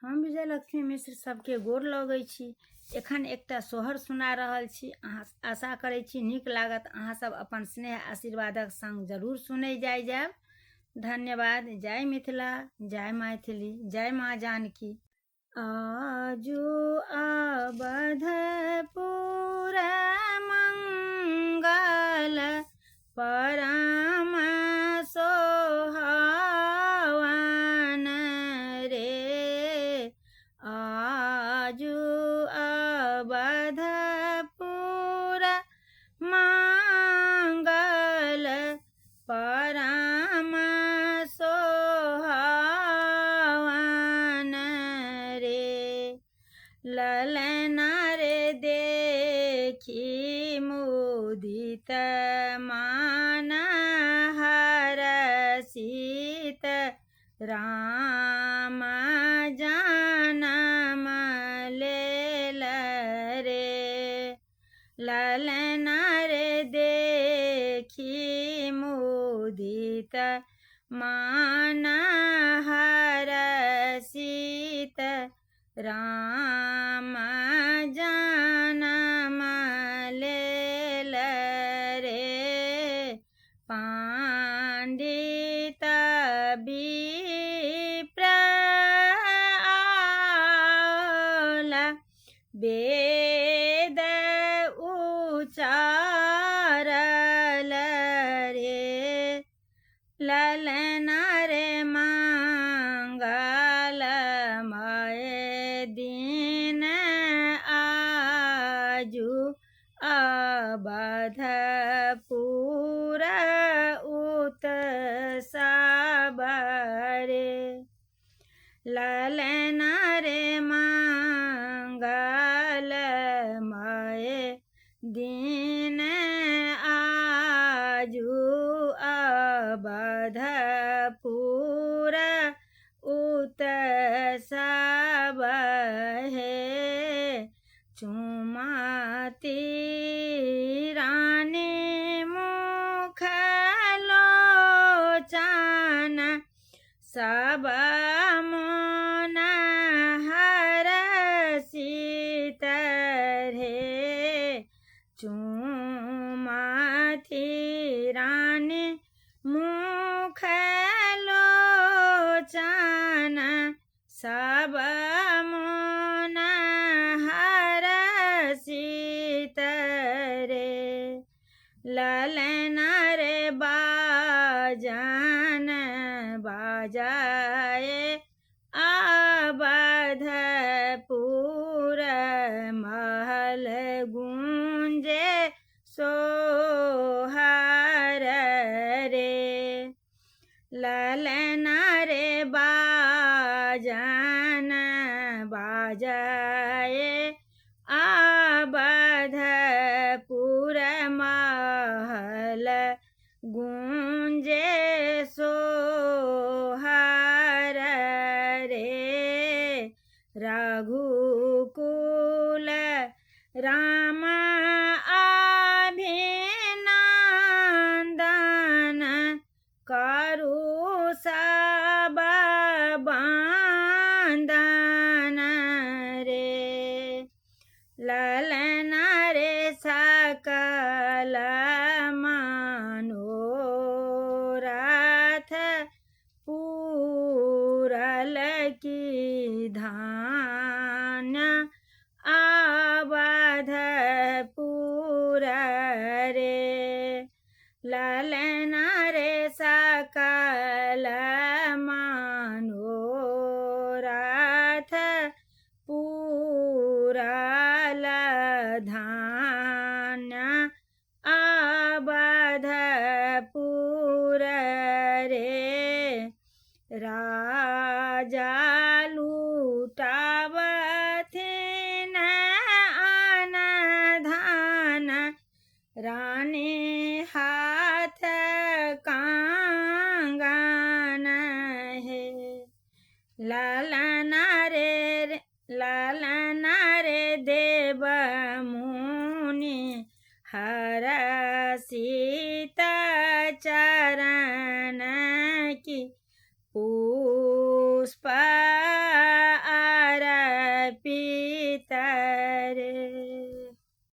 हम विजयलक्ष्मी मिश्र सबके गोर लगै छी। एखन एकटा सोहर सुना रहल छी। अहाँ आशा करै छी नीक लागत। अहाँ सब अपन स्नेह आशीर्वादक संग जरूर सुनै जाय जायब। धन्यवाद। जय मिथिला, जय मैथिली, जय माँ जानकी। आजु अवधपुर मंगल परम सोहावन रे, आजु अवधपुर मंगल परम सोहावन रे। ललना रे देखी मुदित मान हरषित राम जनम लेल रे। ललना रे देखी मुदित मान हरषित राम जनम लेल रे। पाण्डित विप्र आला वेद उचारल रे। ललना रे मंगलमय दिन आजु अवधपुर उत्सव रे। ललना रे मंगलमय दिन आजु अवधपुर उत्सव हे। चुमाती रानी मुख लोचन सब मन हरषित रे। चुमाती रानी मुख लोचन सब मन हरषित रे। ललना रे बाजन बाजाए अवधपुर महल गूंजे सोहर रे। ललना रे बाजन बाजाए अवधपुर महल गूंजे सोहर रे। रघुकुल राम अभिनंदन करु सब बंदन रे। ललना रे सकल मनोरथ पूरल की धान अवधपुर रे। ललना रे सकल मनोरथ पूरल धान अवधपुर रे। राजा लूटावथिन अन धान रानी हाथ कांगन हे। ललना रे ललना रे देव मुनि हरषित चरण की पुष्प तारे।